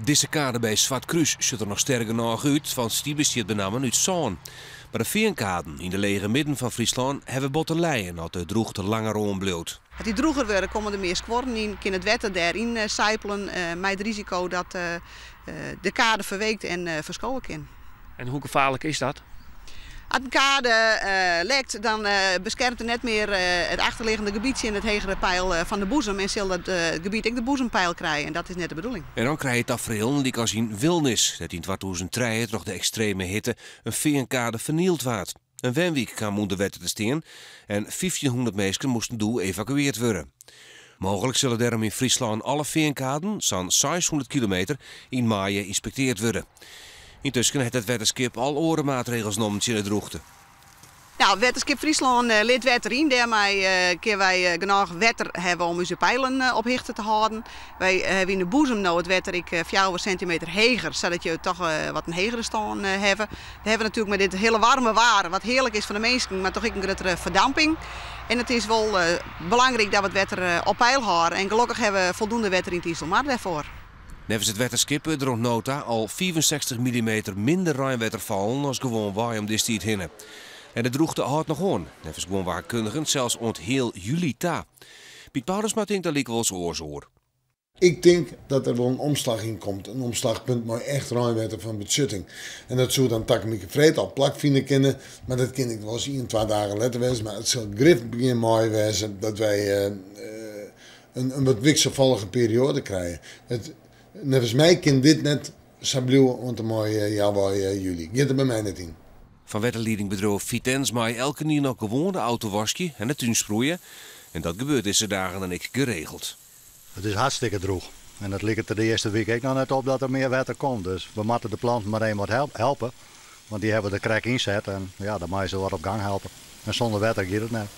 Dizze kade by Swartkrús sjocht der noch sterk genôch út, want dy bestiet benammen út sân. Mar de feankaden yn de lege midden fan Fryslân hawwe bot te lijen as de drûchte langer oanbliuwt. As dy drûger wurde, komme der mear skuorren yn, kin it wetter dêryn sijpelen mei it risiko dat de kade ferweekt en ferskowe kin. En hoe gefaarlik is dat? As in kade lekt, dan beskermt er net mear it achterliggende gebiet tsjin it hegere peil fan de boezem en sil dat gebiet ek de boezempeil krije en dat is net de bedoeling. En dan krije je taferelen lykas yn Wilnis, dêr't yn 2003 troch de ekstreme hitte in feankade fernield waard. In wenwyk kaam ûnder wetter te stean en fyftjinhûndert minsken moasten doe evakueard wurde. Mooglik sille dêrom yn Fryslân alle feankaden, sa'n seishûndert kilometer, yn maaie ynspekteard wurde. Yntusken hat it wetterskip al oare maatregels nommen tsjin de drûchte. Nou, Wetterskip Fryslân lit wetter yn. Dêrmei kinne wy genôch wetter hawwe om ús peilen op hichte te hâlden. Wy hawwe yn de boezem no it wetter ek fjouwer sintimeter heger, sadat je toch wat in hegere stân hawwe. We hawwe natuerlik mei dit hiele waarme waar, wat hearlik is foar de minsken, mar toch ek in gruttere ferdamping. En it is wol belangryk dat we it wetter op peil hâlde en gelokkich hawwe we foldoende wetter yn it Iselmar dêrfoar. Neffens it wetterskip wurdt der oant no ta al 65 millimeter minder reinwetter fallen as gewoanwei om dizze tiid hinne. En de drûchte hâldt noch oan, neffens guon waarkundigen sels oant heal july ta. Piet Paulusma tinkt der lykwols oars oer. Ik tink dat der wol in omslach yn komt, in omslachpunt mei echt reinwetter fan betsjutting. En dat soe dan takom wike freed al plakfine kinne, mar dat kin ek wolris ien, twa dagen letter wêze. Mar it sil grif begjin maaie wêze dat wy in wat wikselfallige perioade krije. It, neffens my kin dit net sa bliuwe oant en mei healwei july. Giet der by my net yn. Fan wetterliedingbedriuw Vitens mei elkenien noch gewoan de auto waskje en de tún sproeie. En dat gebeurt dizze dagen dan ek geregeld. It is hartstikke drûch en it liket der de earste wike ek noch net op dat der mear wetter komt. Dus we moatte de planten mar even wat helpe, want dy hawwe we der krekt ynset en ja, dan meie se wat op gang helpe. En sûnder wetter giet it net.